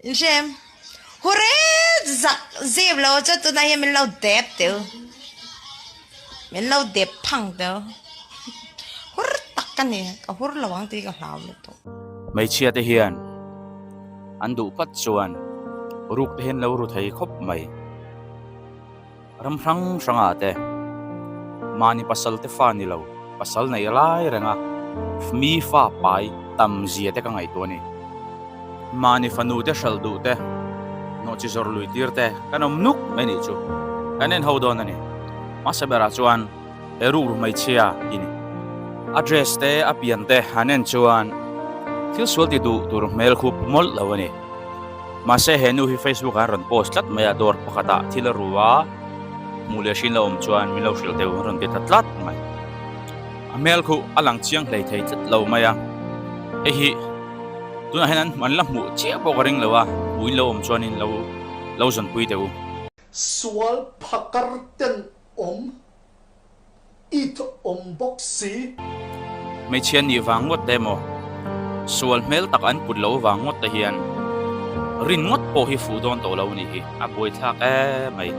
In hrem hure zak zep lo chu tunah hian min lo dep teu min lo dep phang teu hur tak ka ni ka hur lo ang tih ka hlau lutuk. Hmeichhia te hian an duh pat chuan ruk te hian lo ru thei khawp mai. Ram hrang hrangah te mahni pasal te fa ni lo, pasal nei lai renga mi fa pai tam zia te ka ngaihtuah a ni. Mahni fanu te hralh duh te, nawhchi zawrh lui tir te kan awm nuk mai nih chu kan en ho dawn a ni. Hmasa berah chuan he rukru hmeichhia hi ni. A dress te a pian te han en chuan thil sual ti duh tur hmel khup mawlh lo a ni. Mahse he nu hi Facebook ah an rawn post tlat mai a, dawr pakhatah thil a ru a, hmuh leh hrin la awm chuan min lo hrilh deuh an rawn ti ta tlat mai. A hmel khu a lang chiang hlei thei tlat lo mai a, hei hi tunah hian an la hmuh chiah pawh ka ring lo a, hmuh in lo awm chuanin lo lo zawnpui teh u. Sual phakar ten awm It awm bawk si. Hmeichhia nih vang ngawt te emaw, sual hmel tak an put lo vang ngawt te hian rin ngawt pawh hi fuh dawn tawh lo a nih hi, a buaithlak em mai.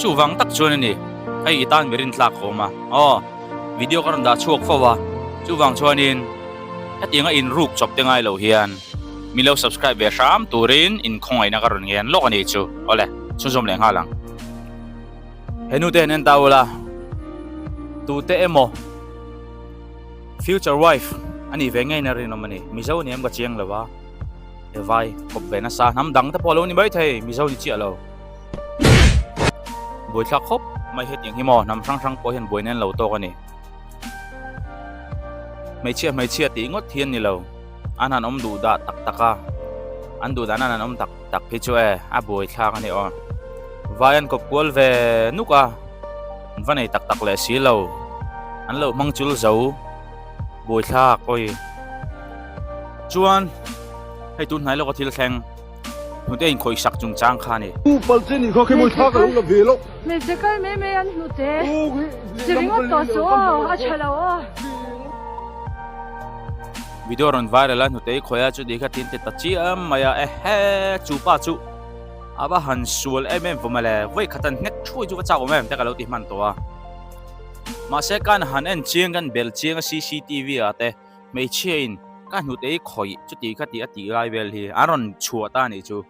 Chuvang tak chuan a ni, hei i tan mi rintlak ka awm a, aw video ka rawn dah chhuak fo a, chuvang chuanin hetianga inruk chawp te ngai lo hian min lo subscribe ve hram turin inkhawngaihna ka rawn ngen lawk a nih chu, awle chhunzawm leh nghal ang. He nu te hian en ta ula, tute emaw future wife a nih ve ngei na rinawm a ni. Mizo ni em ka chiang lo a, he vai kawp ve nasa hnam dang te pawh a lo ni mai thei, Mizo ni chiah lo. Buaithlak khawp mai hetiang hi maw hnam hrang hrang pawh hian buaina an lo tawk a ni. Hmeichhia hmeichhia tih ngawt hi an ni lo, an han awm duh dah tak tak a, an duh dan an han awm tak tak hi chu e a buaithlak a ni aw. Vai an kawp kual ve nuk a, an va nei tak tak leh si lo, an lo hmang chul zo buaithlak awi. Chuan hei tun hnai lawka thil thleng hnute inkhawih sak chungchang kha a ni. U Palche nih kha khi mawi thla ka lo la ve lo. Hmeichhe kal mai mai an hnute chi ringawt tawh suh aw, a tha lo aw. Video rawn viral a hnute i khawih a chuti kha tin ti ta chiam mai a ehe chu pa chu a va han sual em em vawm a le vawi khat an hnek thuai chu va chak awm em te ka lo ti hman tawh a mahse kan han en chiang kan bel chiang a cctv ah te hmeichhia in ka hnute i khawih chuti kha tih a tih lai vel hi an rawn chhuah ta anih chu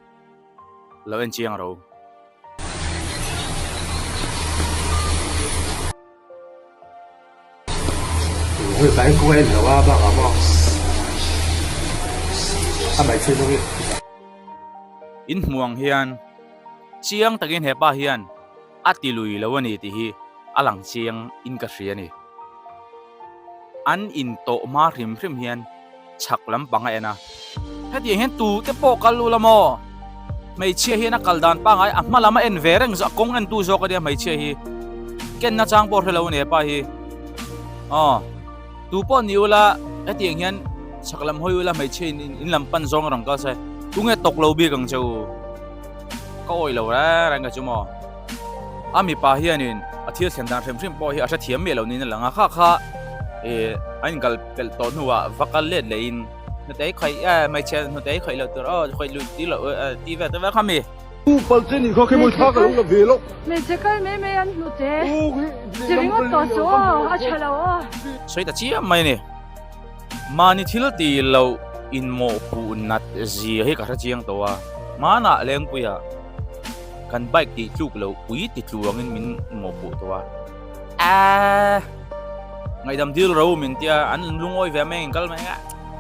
lo en chiang ro. In hmuh ang hian chiang takin hepa hian a ti lui lo a ni tih hi a lang chiang in ka hria a ni. An in tawh hma hrim hrim hian chhak lampang a en a, hetiang hian tute pawh kal ula maw? Hmeichhia hian a kal dan pangngai a hma lam a en ve reng zawk a kawng entu zawk a nia hmeichhia hi ken nachang pawh hre lo a ni hepa hi aw tu pawh ni ula hetiang hian chhak lam hawi ula hmeichhia in in lam pan zawng a rawn kal se tunge tawk lo bik ang che u ka awih lo reng reng ka chu maw a mipa hianin a thil thlen dan hrim hrim pawh hi a hrethiam miah lo niin a lang a kha kha ih a inkal pelh tawh hnuah va kal let lehin hnute khawih eh hmeichhe hnute khawih loh tur aw khawih lui ti loh eh ti vel te vel kha mi. U Palche nih kha khi mawi thla ka lo la ve lo. Hmeichhe kal mai mai an hnute chi ringawt tawh suh aw a tha lo aw. Sawi ta chiam mai a ni. Mahni thil ti loh inmawhpuh nat zia hi ka hre chiang tawh a, hmanah Lengpuiah kan bike tih tluk loh pui ti tluangin min mawhpuh tawh a. Aaa ngaihdam dil ro min tia an lungawi ve mai engkal mai a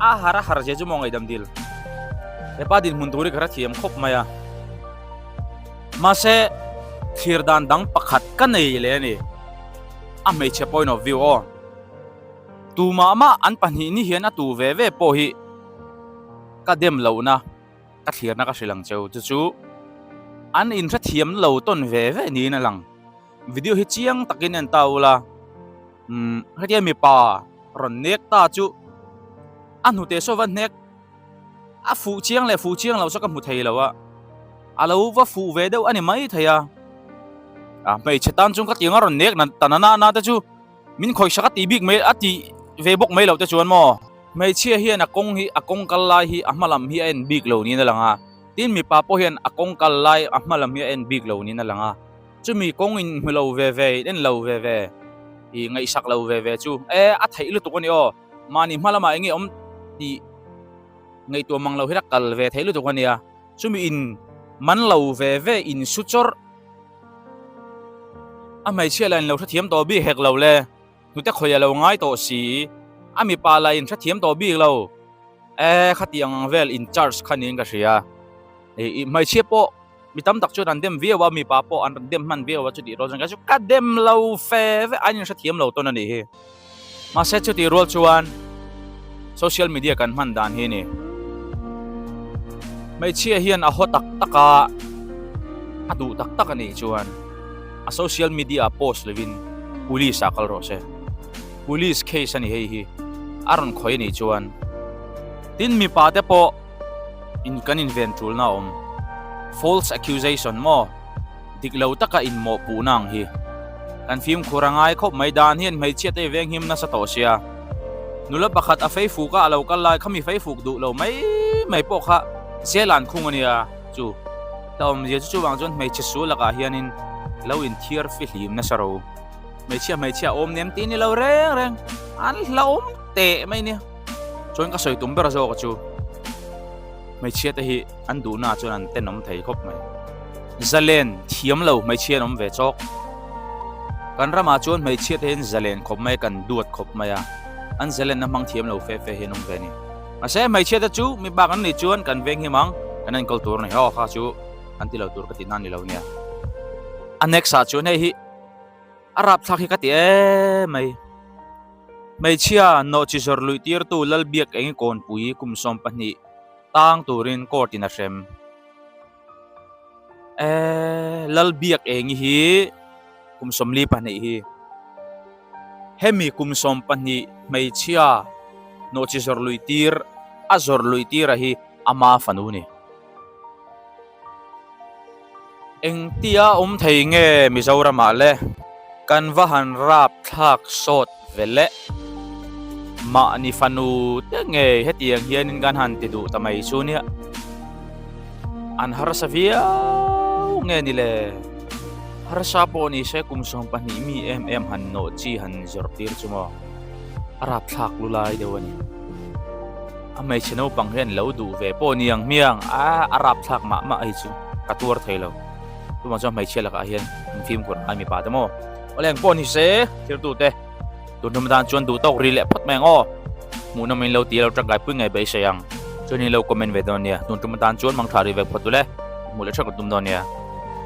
a har a har zia chu maw ngaihdam dil. Hepa dinhmun tur hi ka hre thiam khawp mai a. Mahse thlir dan dang pakhat ka nei leh a ni. A hmeichhe point of view aw. Tumah mah an pahnih ni hian a tu ve ve pawh hi ka dem lohna ka thlirna ka hrilh ang cheu chu chu an inhrethiam lo tawn ve ve niin a lang. Video hi chiang takin en ta ula umm hetia mipa rawn nek ta chu a hnute saw va hnek a fuh chiang leh fuh chiang lo chu ka hmu thei lo a a lo va fuh ve deuh a ni mai thei a a hmeichhe tan chuan ka tiang a rawn nek ta na na te chu Min khawihsak a tih bik mai a tih ve bawk mai loh te chuan maw? Hmeichhia hian a kawng hi a kawng kal lai hi a hma lam hi a en bik lo niin a lang a. Tin mipa pawh hian a kawng kal lai a hma lam hi a en bik lo niin a lang a, chumi kawng in hmu lo ve ve, in en lo ve ve, ih ngaihsak lo ve ve chu e a theih lutuk a ni aw, mahni hma lamah eng nge awm tih ngaihtuah mang lo hian a kal ve theih lutuk a nia, chumi in man lo ve ve in su chawrh a hmeichhia lah in lo hrethiam tawh bik hek lo le. Hnute khawi a lo ngai tawh si, a mipa lah in hrethiam tawh bik lo. E, khati ang ang vel in charge kha niin ka hria. I hmeichhia pawh mi tam tak chuan an dem viau a, mipa pawh an dem hman viau a chutih rual chuan kei chu ka dem lo fe ve, an inhrethiam lo tawn a nih hi. Mahse chutih rual chuan social media kan hman dan hi a ni. Hmeichhia hian a haw tak tak a, a duh tak tak a nih chuan. A social media ah post lovin police ah kal rawh se. Police case a ni hei hi. A rawn khawi a nih chuan tin mipa te pawh in kan inven tulna a awm. False accusation maw? Dik lo taka inmawhpuhna ang hi. Kan fimkhur a ngai khawp mai dan hian hmeichhia te venghim nasa tawh sia. Nula pakhat a feifuk a a lo kal lai kha mi feifuk duh lo mai mai pawh kha jail ah an khung a nia chu. Hla awmzia chu chuvang chuan hmeichhe sul lakah hianin lo inthiar fihlim nasa ro. Hmeichhia hmeichhia awm nem tih ni lo reng reng an hla awm teh mai nia. Chuan ka sawi tum ber zawk a chu hmeichhia te hi an duhna ah chuan an tenawm thei khawp mai. Zalen thiam lo hmeichhia an awm ve chawk. Kan ramah chuan hmeichhia te hian zalen khawp mai kan duat khawp mai a, an zalenna hmang thiam lo fe fe hi an awm ve a ni. Mahse hmeichhia te chu mi bak an nih chuan kan veng him ang, kan enkawl tur a ni aw kha chu an ti lo tur ka tih nan ni lo nia. A next ah chuan hei hi a rapthlak hi ka ti em mai. Hmeichhia nawhchi zawrh luih tirtu Lalbiak eng i kawnpui kum 12 tang turin court in a hrem. Eee Lalbiak eng i hi kum 42 hi. Hemi kum 12 hmeichhia nawhchi zawrh luih tir a zawrh luih tira hi ama fanu ni. Engtia awm thei nge Mizoramah le? Kan va han rap thlak sawt ve le. Mahni fanu te ngei hetiang hianin kan han ti duh ta mai chu nia. An harsa viau nge ni le? Harsa pawh ni se kum 12 mi em em han nawh chi han zawrh tir chu maw? A rapthlak lu lai deuh a ni. A hmeichhe naupang hian lo duh ve pawh ni ang hmiang a a rapthlak mah mah hi chu ka tuar thei lo. Tumah chuan hmeichhia lakah hian in fimkhur a ngai mipa te maw? Awle engpawh ni se thirtute tun tum atan chuan duh tawk ri leh phawt mai ang aw. Hmuhnawm in lo ti lo tangkai pui ngei beisei ang. Chuan in lo comment ve dawn nia. Tun tum atan chuan mangtha ri vek phawt u le. Hmuh leh theuh ka tum dawn nia.